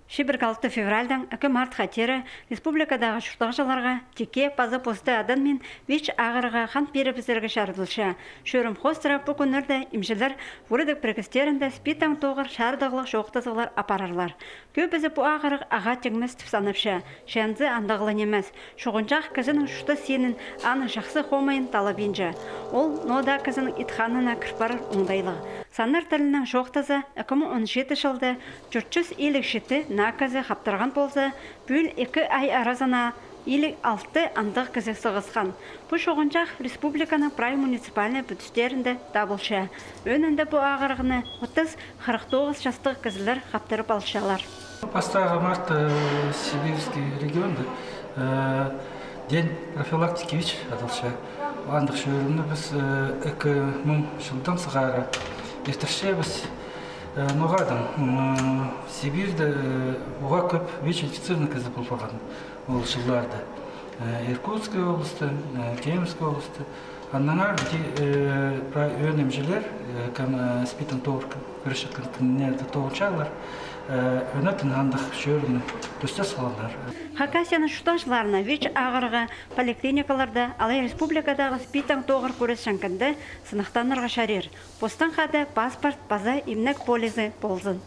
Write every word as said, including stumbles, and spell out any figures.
Чибіргі алты февральдаң ікі мартха теере республикадағы чуртағҷыларға тикке паза посты аданмин ВИЧ ағырығға хан пирібізерге чарыдылча. Чӧрім хоостыра пу кӱннерде имҷілер пуридығ пірігістерінде СПИДтең тоғыр чардығлығ чоохтазығлар апарарлар. Кӧбізі пу ағырығ ағаа тиңмес тіп санапча. Че анзы андағ ла нимес. Чуғынҷах кізінің чуртас синін, аның чахсы хомайын талабинча. Ол ноо даа кізінің ит ханына кір парар оңдайлығ. Саннар тілінең чоохтаза, ікі муң он читі чылда тӧрт чӱс илиг читі наа кізі хаптырған полза, пӱӱл ікі ай аразына илиг алты андағ кізі сығысхан. Пу чуғынҷах республиканың прай муниципальнай пӱдістерінде табылча. Ӧӧнінде пу ағырығны отыс-хырых тоғыс частығ кізілер хаптырып алчалар. Пастағы мартта, э, Сибирский регионда, э, день профилактики ВИЧ адалча. Андағ чӧрімні піс, э, ікі муң чылдаң сығара иртірчебіс. Э, ноға даа, м, Сибирьде, э, уғаа кӧп ВИЧ инфицированный кізі пол парған ол чылларда. Э, Иркутская область, э, Кемская область. Аннаңар пу, э, прай ӧӧн имҷілер, э, кем, э, СПИДтең тоғыр кӱресчеткен кӱннерде тоғынчалар, э, ӧӧнетін андағ чӧрімні тӧстес салғаннар. Хакасияның чуртағҷыларына ВИЧ ағырығы поликлиникаларда алай республикадағы СПИДтең тоғыр кӱресчеткенде сыныхтанарға чарир. Постаң хада паспорт паза имнег полизі ползын.